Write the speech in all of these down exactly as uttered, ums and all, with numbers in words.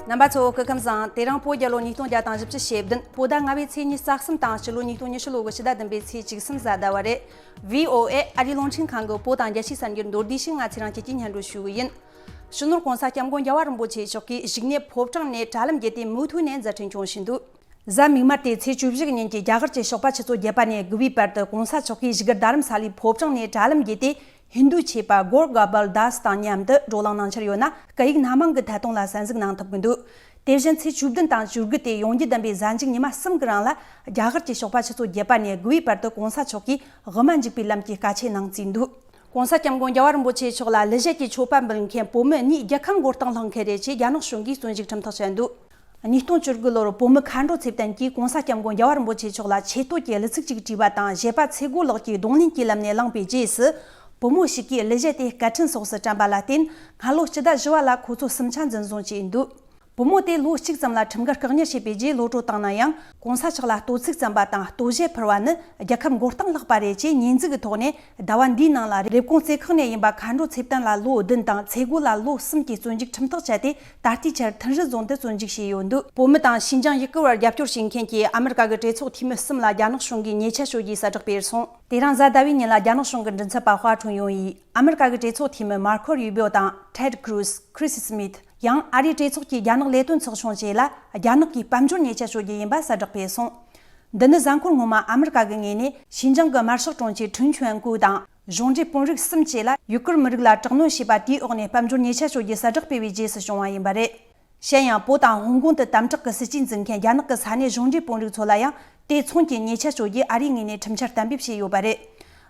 རྣམ་པ་ཚོ་སྐུ་ཁམས་བཟང་། དེ་རིང་བོད་རྒྱལ་ལོ་ཉིས་སྟོང་བརྒྱ་དང་བཞི་བཅུ་ཞེ་བདུན། བོད་ཟླ་ལྔ་པའི་ཚེས་ཉི་ཤུ་རྩ་གསུམ་དང་། སྤྱི་ལོ་ཉིས་སྟོང་ཉི་ཤུ་ལོ་གི་ཕྱི་ཟླ་བདུན་པའི་ཚེས་བཅུ་གསུམ་གཟའ་ཟླ་བ་རེད། བྷི་ཨོ་ཨེ་ཨ་རིའི་རླུང་འཕྲིན་ཁང་གི་བོད་དང་རྒྱལ་སྤྱིའི་གསར་འགྱུར་མདོར་བསྡུས་ཤིག་ང་ཚོས་རང་ཁྱེད་ཀྱིས་སྙན་སྒྲོན་ཞུ་གི་ཡིན། སྤྱི་ནོར་༸གོང་ས་༸སྐྱབས་མགོན་རྒྱལ་བ་རིན་པོ་ཆེ་མཆོག་གིས་གཞུག་ནས་ཕོ་བྲང་ནས་དྲ་ལམ་བརྒྱུད་དེ་མུ་མཐུད་ནས་མཛད་འཕྲིན་སྐྱོང་བཞིན་འདུག། གཟའ་མིག་དམར་ཏེ་ཚེས་བཅུ་བཞི་ཉིན་གྱི་རྒྱ་གར་གྱི་ཞོགས་པ་ཆུ་ཚོད་བརྒྱད་པ་ནས་དགུ་པའི་བར་དུ་༸གོང་ས་མཆོག་གིས་བཞུགས་སྒར་རྡ་རམ་ས་ལའི་ཕོ་བྲང་ནས་དྲ་ལམ་བརྒྱུད་དེ་ཧིན་རྡུ་ཆོས་པ་གོར་ག་བལ་དཱས་དང་མཉམ་དུ་བགྲོ་གླེང་གནང་འཆར་ཡོད་ན། སྐད་ཡིག་སྣ་མང་གི་ཐད་གཏོང་ལ་གསན་གཟིགས་གནང་ཐུབ་ཀྱི་འདུག། དེ་བཞིན་ཚེས་བཅུ་བདུན་དང་བཅུ་དགུ་སྟེ་ཡོང་རྒྱུ་བདུན་པའི་གཟའ་མཇུག་ཉི་མ་གསུམ་གྱི་རིང་ལ་རྒྱ་གར་གྱི་ཞོགས་པ་ཆུ་ཚོད་བརྒྱད་པ་ནས་དགུ་པའི་བར་དུ་༸གོང་ས་མཆོག་གིས་དབུ་མ་འཇུག་པའི་ལམ་གྱི་བཀའ་ཆད་གནང་རྩིས་འདུག། ༸གོང་ས་༸སྐྱབས་མགོན་རྒྱལ་བ་རིན་པོ་ཆེ་མཆོག་ལ་གླུ་གཞས་ཀྱི་མཆོད་པ་འབུལ་མཁན་བོད་མི་གཉིས་རྒྱལ་ཁམས་མགོ་རྟིང་བསླངས་མཁན་རེད་ཅེས་རྒྱ་ནག་གཞུང་གིས་བཙོན་འཇུག་ཁྲིམས་ཐག་བཅད་འདུག། ཉིས་སྟོང་བཅུ་དགུ་ལོར་བོད་མི་མཁའ་འགྲོ་ཚེ་བརྟན་གྱིས་༸གོང་ས་༸སྐྱབས་མགོན་རྒྱལ་བ་རིན་པོ་ཆེ་མཆོག་ལ་ཆེ་བསྟོད་ཀྱི་གླུ་ཚིག་ཅིག་བྲིས་པ་དང་། གཞས་པ་ཚེ་རྒོད་ལགས་ཀྱིས་རྡུང་ལེན་གྱི་ལམ་ནས་བླངས་པའི་རྗེས་སུ། བུ་མོ་ཞིག་གིས་གླུ་གཞས་དེ་སྐད་འཕྲིན་སོགས་སུ་དྲན་པ་ལ་བརྟེན། སྔ་ལོ་སྤྱི་ཟླ་བཞི་བ་ལ་ཁོ་ཚོ་གསུམ་ཆ་འཛིན་བཟུང་བྱས་འདུག། བུ་མོ་དེ་ལོ་གཅིག་ཙམ་ལ་ཁྲིམས་འགལ་བཀག་ཉར་བྱས་པའི་རྗེས་གློད་གྲོལ་བཏང་ན་ཡང་། ༸གོང་ས་མཆོག་ལ་བསྟོད་ཚིག་བརྩམས་པ་དང་བསྟོད་གཞས་ཕུལ་བ་ནི་རྒྱལ་ཁབ་མགོ་རྟིང་བརླག་པ་རེད་ཅེས་ཉེས་འཛུགས་ཀྱི་ཐོག་ནས། ཟླ་བ་འདིའི་ནང་ལ་རེབ་གོང་རྩེ་ཁག་ནས་ཡིན་པ་མཁའ་འགྲོ་ཚེ་བརྟན་ལ་ལོ་བདུན་དང་ཚེ་རྒོད་ལ་ལོ་གསུམ་གྱི་བཙོན་འཇུག་ཁྲིམས་ཐག་བཅད་དེ། ད་ལྟའི་ཆར་ཐུན་རི་རྫོང་དུ་བཙོན་འཇུག་བྱས་ཡོད་འདུག། བོད་མི་དང་ཤིན་ཅང་ཡུ་གུར་བར་རྒྱབ་སྐྱོར་བྱེད་མཁན་གྱི་ཨ་མི་རི་ཀ་གི་གྲོས་ཚོགས་འཐུས་མི་གསུམ་ལ་རྒྱ་ནག་གཞུང་གིས་ཉེས་ཆད་གཅོད་རྒྱུའི་གསལ་བསྒྲགས་སྤེལ་སོང་། དེ་རིང་གཟའ་ཟླ་བའི་ཉིན་ལ་རྒྱ་ནག་གཞུང་གི་མགྲིན་ཚབ་པ་ཧྭ་ཁྲུང་ཡུང་ཡིས། ཨ་མི་རི་ཀ་གི་གྲོས་ཚོགས་འཐུས་མི་མར་ཁོ་རུ་བིའོ་དང་ཊེད་ཀྲུ་ཛི། ཁྲི་སི་སྨིཐ། ཡང་ཨ་རིའི་གྲོས་ཚོགས་ཀྱི་རྒྱ་ནག་ལས་དོན་ཚོགས་ཆུང་བཅས་ལ་རྒྱ་ནག་གིས་དཔལ་འབྱོར་ཉེས་ཆད་གཅོད་རྒྱུ་ཡིན་པ་གསལ་བསྒྲགས་སྤེལ་སོང་། འདི་ནི་གཟའ་འཁོར་སྔོན་མ་ཨ་མི་རི་ཀ་གི་ངོས་ནས་ཤིན་ཅང་གི་དམར་ཤོག་དྲུང་ཆེ་ཁྲུན་ཆོན་ཀུའུ་དང་། གཞུང་འབྲེལ་དཔོན་རིགས་གསུམ་བཅས་ལ་ཡུ་གུར་མི་རིགས་ལ་དྲག་གནོན་བྱས་པ་དེའི་འོག་ནས་དཔལ་འབྱོར་ཉེས་ཆད་གཅོད་རྒྱུའི་གསལ་བསྒྲགས་སྤེལ་བའི་རྗེས་སུ་བྱུང་བ་ཡིན་པ་རེད། གཞན་ཡང་། བོད་དང་ཧོང་ཀོང་དུ་དམ་དྲག་གི་སྲིད་ཇུས་འཛིན་མཁན་རྒྱ་ནག་གི་ས་གནས་གཞུང་འབྲེལ་དཔོན་རིགས་ཚོ་ལ་ཡང་དེ་མཚུངས་ཀྱི་ཉེས་ཆད་གཅོད་རྒྱུའི་ཨ་རིའི་ངོས་ནས་ཁྲིམས་འཆར་གཏན་འབེབས་བྱས་ཡོད་པ་རེད།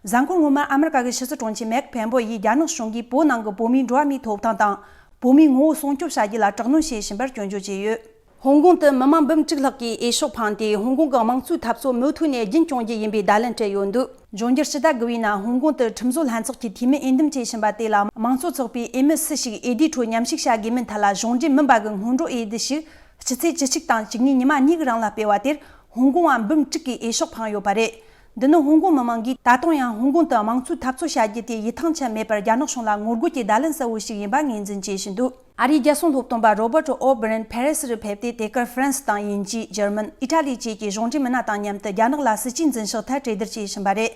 གཟའ་འཁོར་སྔོན་མར་ཨ་མི་རི་ཀ་གི་ཕྱི་སྲིད་དྲུང་ཆེ་མེག་ཕེམ་པོ་ཡིས་རྒྱ་ནག་གཞུང་གིས་བོད་ནང་གི་བོད་མིའི་འགྲོ་བ་མིའི་ཐོབ་ཐང་དང་། བོད་མིའི་ངོ་བོ་སྲུང་སྐྱོབ་བྱ་རྒྱུ་ལ་དྲག་གནོན་བྱེད་བཞིན་པར་སྐྱོན་བརྗོད་བྱས་ཡོད། ཧོང་ཀོང་དུ་མི་མང་འབུམ་དྲུག་ལྷག་གིས་འོས་ཤོག་འཕངས་ཏེ། ཧོང་ཀོང་གི་དམངས་གཙོའི་འཐབ་རྩོད་མུ་མཐུད་ནས་རྒྱུན་སྐྱོང་རྒྱུ་ཡིན་པའི་བརྡ་ལན་སྤྲད་ཡོད་འདུག། འབྱུང་འགྱུར་ཕྱི་ཟླ་དགུ་པའི་ནང་ཧོང་ཀོང་དུ་ཁྲིམས་བཟོ་ལྷན་ཚོགས་ཀྱི་འཐུས་མི་འོས་འདེམས་བྱེད་བཞིན་པ་དེ་ལ། དམངས་གཙོ་ཚོགས་པའི་འོས་མི་སུ་ཞིག་འོས་བསྡུའི་ཁྲོད་མཉམ་ཞུགས་བྱ་དགོས་མིན་ཐད་ལ་གཞུང་འབྲེལ་མིན་པ་གི་སྔོན་འགྲོ་འོས་བསྡུ་ཞིག་ཕྱི་ཚེས་བཅུ་གཅིག་དང་བཅུ་གཉིས་ཉི་མ་གཉིས་ཀྱི་རིང་ལ་སྤེལ་བ་དེར། ཧོང་ཀོང་བ་འབུམ་དྲུག་གིས་འོས་ཤོག་འཕངས་ཡོད་པ་རེད། འདི་ནི་ཧོང་ཀོང་མི་མང་གིས་ད་དུང་ཡང་ཧོང་ཀོང་དུ་དམངས་གཙོའི་འཐབ་རྩོད་བྱ་རྒྱུ་དེ་ཡིད་ཐང་ཆད་མེད་པར་རྒྱ་ནག་གཞུང་ལ་ངོ་རྒོལ་གྱི་བརྡ་ལན་གསལ་བོ་ཞིག་ཡིན་པ་ངོས་འཛིན་བྱེད་བཞིན་འདུག། ཨ་རིའི་རྒྱལ་སྲུང་སློབ་སྟོན་པ་རོ་བར་ཊི་ཨོ་བྷི་རན་ཕ་རི་སི་རུ་ཕེབས་ཏེ། དེ་གར་ཧྥ་རན་སི་དང་དབྱིན་ཇི། འཇར་མན། ཨི་ཊ་ལི་བཅས་ཀྱི་གཞུང་འབྲེལ་མི་སྣ་དང་མཉམ་དུ་རྒྱ་ནག་ལ་སྲིད་ཇུས་འཛིན་ཕྱོགས་ཐད་གྲོས་བསྡུར་བྱེད་བཞིན་པ་རེད།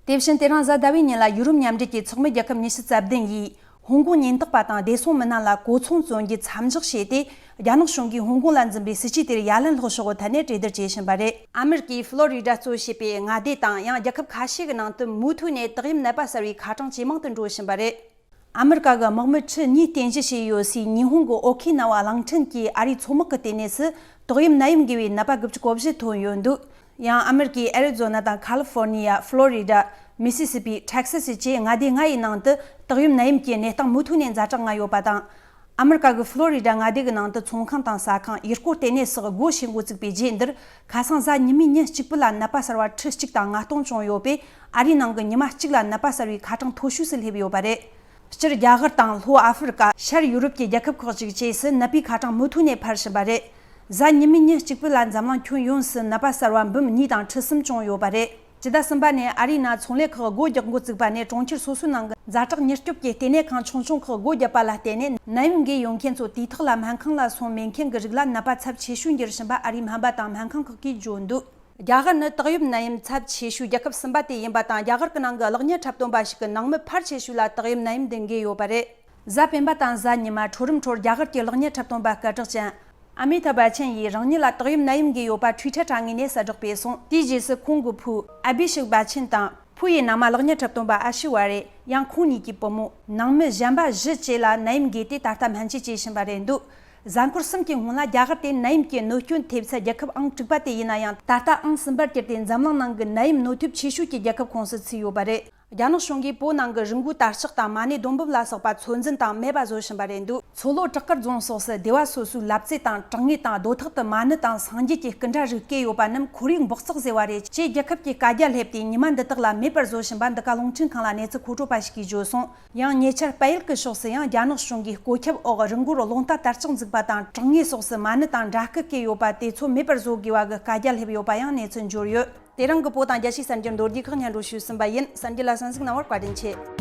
དེ་བཞིན་དེ་རིང་གཟའ་ཟླ་བའི་ཉིན་ལ་ཡུ་རོབ་མཉམ་འབྲེལ་གྱི་ཚོགས་མི་རྒྱལ་ཁབ་ཉི་ཤུ་རྩ་བདུན་ཡིས། ཧོང་ཀོང་ཉེན་རྟོག་པ་དང་བདེ་སྲུང་མི་སྣ་ལ་གོ་མཚོན་བཙོན་རྒྱུ་མཚམས་འཇོག་བྱས་ཏེ། རྒྱ་ནག་གཞུང་གིས་ཧོང་ཀོང་ལ་འཛིན་པའི་སྲིད་ཇུས་དེར་ཡ་ལན་སློག་ཕྱོགས་ཀྱི་ཐད་ནས་གྲོས་བསྡུར་བྱེད་བཞིན་པ་རེད། ཨ་མེ་རི་ཀའི་ཕློ་རི་ཌ་གཙོ་བྱས་པའི་མངའ་སྡེ་དང་ཡང་རྒྱལ་ཁབ་ཁ་ཤས་ཀྱི་ནང་དུ་མུ་མཐུད་ནས་ཏོག་དབྱིབས་ནད་པ་གསར་བའི་ཁ་གྲངས་ཇེ་མང་དུ་འགྲོ་བཞིན་པ་རེད། ཨ་མེ་རི་ཀ་གི་དམག་མི་ཁྲི་གཉིས་རྟེན་གཞི་བྱས་ཡོད་སའི་ཉི་ཧོང་གི་ཨོ་ཁི་ན་ཝ་གླིང་ཕྲན་གྱི་ཨ་རིའི་མཚོ་དམག་གི་ལྟེ་གནས་སུ་ཏོག་དབྱིབས་ནད་ཡམས་འགོས་པའི་ནད་པ་དགུ་བཅུ་གོ་བཞི་ཐོན་ཡོད་འདུག། ཡང་ཨ་མེ་རི་ཀའི་ཨེ་རི་ཛོ་ན་དང་ཁ་ལི་ཧྥོར་ནི་ཡ། ཕློ་རི་ཌ། མི་སི་སི་པི། ཐེག་སི་སི་བཅས་མངའ་སྡེ་ལྔ་ཡི་ནང་དུ་ཏོག་དབྱིབས་ནད་ཡམས་ཀྱི་གནས་སྟངས་མུ་མཐུད་ནསཛ་དྲག་ངང་ཡོད་པ་དང་། ཨ་མེ་རི་ཀ་གི་ཕློ་རི་ཌ་མངའ་སྡེ་གི་ནང་དུ་ཚོང་ཁང་དང་ཟ་ཁང་། ཡུལ་སྐོར་ལྟེ་གནས་སོགས་སྒོ་ཕྱེ་འགོ་བཙུགས་པའི་རྗེས། འདིར་ཁ་སང་གཟའ་ཉི་མའི་ཉིན་གཅིག་པུ་ལ་ནད་པ་གསར་བ་ཁྲི་གཅིག་དང་ལྔ་སྟོང་བྱུང་ཡོད་པས། ཨ་རིའི་ནང་གི་ཉི་མ་གཅིག་ལ་ནད་པ་གསར་བའི་ཁ་གྲངས་མཐོ་ཤོས་སུ་སླེབས་ཡོད་པ་རེད། སྤྱིར་རྒྱ་གར་དང་ལྷོ་ཨ་ཧྥེ་རི་ཀ། ཤར་ཡུ་རོབ་ཀྱི་རྒྱལ་ཁབ་ཁག་ཅིག་བཅས་སུ་ནད་པའི་ཁ་གྲངས་མུ་མཐུད་ནས་འཕར་བཞིན་པ་རེད། གཟའ་ཉི་མའི་ཉིན་གཅིག་པུ་ལ་འཛམ་གླིང་ཁྱོན་ཡོངས་སུ་ནད་པ་གསར་བ་འབུམ་གཉིས་དང་ཁྲི་གསུམ་བྱུང་ཡོད་པ་རེད། སྤྱི་ཟླ་གསུམ་པ་ནས་ཨ་རིའི་ནང་ཚོང་ལས་ཁག་སྒོ་རྒྱག་འགོ་བཙུགས་པ་ནས། གྲོང་ཁྱེར་སོ་སོའི་ནང་གི་ཛ་དྲག་མྱུར་སྐྱོབ་ཀྱི་ལྟེ་གནས་ཁང་ཆུང་ཆུང་ཁག་སྒོ་བརྒྱབ་པ་ལ་བརྟེན་ནས། ནད་ཡམས་འགོས་ཡོད་མཁན་ཚོ་དུས་ཐོག་ལ་སྨན་ཁང་ལ་སོང་མེད་མཁན་གྱི་རིགས་ལ་ནད་པ་ཚབས་ཆེ་ཤོས་འགྱུར་བཞིན་པ་ཨ་རིའི་སྨན་པ་དང་སྨན་ཁང་ཁག་གིས་བརྗོད་འདུག། རྒྱ་གར་ནི་ཏོག་དབྱིབས་ནད་ཡམས་ཚབས་ཆེ་ཤོས་རྒྱལ་ཁབ་གསུམ་པ་དེ་ཡིན་པ་དང་། རྒྱ་གར་གྱི་ནང་གི་གློག་བརྙན་འཁྲབ་སྟོན་པ་ཞིག་གི་ནང་མི་ཕལ་ཆེ་ཤོས་ལ་ཏོག་དབྱིབས་ནད་ཡམས་འདི་འགོས་ཡོད་པ་རེད། གཟའ་སྤེན་པ་དང་གཟའ་ཉི་མ་འཕྲོ་རིམ་འཕྲོར་རྒྱ་གར་གྱི་གློག་བརྙན་འཁྲབ་སྟོན་པ་སྐད་གྲགས་ཅན་ཨ་མི་ཐབ་བྷ་ཆན་ཡིས་རང་ཉིད་ལ་ཏོག་དབྱིབས་ནད་ཡམས་འགོས་ཡོད་པ་ཊུའི་ཊར་དྲ་ངོས་ནས་གསལ་བསྒྲགས་སྤེལ་སོང་། དེའི་རྗེས་སུ་ཁོང་གི་བུ་ཨ་བྷི་ཤེག་བྷ་ཆན་དང་། བུ་ཡི་མནའ་མ་གློག་བརྙན་འཁྲབ་སྟོན་པ་ཨ་ཤི་ཝ་རི། ཡང་ཁོང་གཉིས་ཀྱི་བུ་མོ། ནང་མི་གཞན་པ་བཞི་བཅས་ལ་ནད་ཡམས་འགོས་ཏེ། ད་ལྟ་སྨན་བཅོས་བྱེད་བཞིན་པ་རེད་འདུག། གཟའ་འཁོར་གསུམ་གྱི་སྔོན་ལ་རྒྱ་གར་དེ་ནད་ཡམས་ཀྱི་གནོད་སྐྱོན་ཐེབས་ཚད་རྒྱལ་ཁབ་ཨང་དྲུག་པ་དེ་ཡིན་ན་ཡང་། ད་ལྟ་ཨང་གསུམ་པར་གྱུར་ཏེ། འཛམ་གླིང་ནང་གི་ནད་ཡམས་གནོད་ཐེབས་ཆེ་ཤོས་ཀྱི་རྒྱལ་ཁབ་ཁོངས་སུ་ཚུད་ཡོད་པ་རེད། རྒྱ་ནག་གཞུང་གིས་བོད་ནང་གི་རི་མགོའི་དར་ལྕོག་དང་མ་ཎི་སྡོང་འབུབ་ལ་སོགས་པ་ཚོད་འཛིན་དང་མེད་པ་བཟོ་བཞིན་པ་རེད་འདུག། མཚོ་ལྷོ་བྲག་དཀར་རྫོང་སོགས་སུ་སྡེ་བ་སོ་སོའི་ལབ་རྩེ་དང་གྲང་ངར་དང་རྡོ་ཐག་ཏུ་མ་ཎི་དང་སངས་རྒྱས་ཀྱི་སྐུ་འདྲ་རིགས་བཀལ་ཡོད་པ་རྣམས་ཁོར་ཡུག་འབག་བཙོག་ཟེར་བ་རེད་ཅེས་རྒྱལ་ཁབ་ཀྱི་བཀའ་རྒྱ་སླེབས་ཏེ། ཉི་མ་འདི་དག་ལ་མེད་པར་བཟོ་བཞིན་པ་འདི་ག་རླུང་འཕྲིན་ཁང་ལ་གནས་ཚུལ་མཁོ་སྤྲོད་པ་ཞིག་གིས་བརྗོད་སོང་། ཡང་ཉེ་ཆར་དཔལ་ཡུལ་གྱི་ཕྱོགས་སུ་ཡང་རྒྱ་ནག་གཞུང་གིས་བཀོད་ཁྱབ་འོག་རི་མགོར་རླུང་རྟ་དར་ལྕོག་འཛུགས་པ་དང་གྲང་ངར་སོགས་སུ་མ་ཎི་དང་འདྲ་སྐུ་བཀལ་ཡོད་པ་དེ་ཚོ་མེད་པར་བཟོ་དགོས་པ་གི་བཀའ་རྒྱ་སླེབས་ཡོད་པ་ཡང་གནས་ཚུལ་འབྱོར་ཡོད། དེ་རིང་གི་བོད་དང་རྒྱལ་སྤྱིའི་གསར་འགྱུར་མདོར་བསྡུས་ཁག་སྙན་སྒྲོན་ཞུས་ཟིན་པ་ཡིན། གསར་འགྱུར་ལ་གསན་གཟིགས་གནང་བར་བཀའ་དྲིན་ཆེ།